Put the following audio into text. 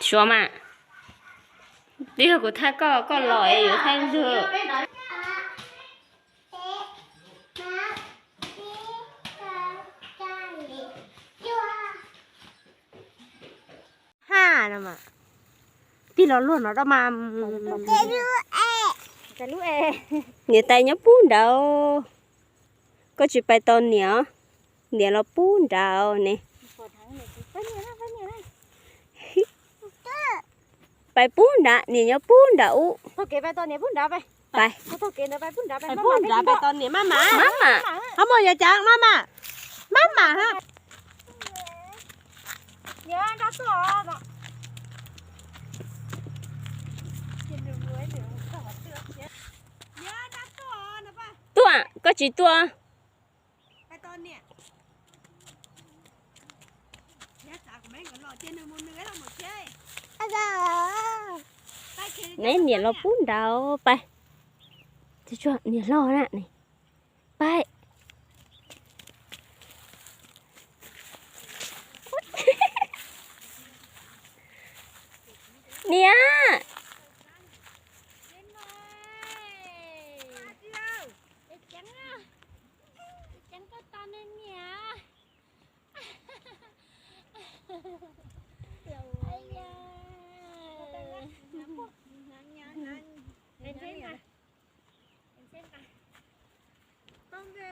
Suav mas, twb yog kuv thaij koj, koj los es yuav thaij ntag. Ha no mas, pib los luag no rau mas. Niam tais nyob pub nraud, koj tsis pais tos niam os, niam los pub nraud ne. Pais pub nrad, niam nyob pub nrad ub. Pais, pais pub nrad, pais tos niam maj mam. Maj mam, ho muaj yog cas maj mam, maj mam ha. Tuaj, koj tsis tuaj. Neb niam los pub nraud pais. Niam hlob na, pais. Niam.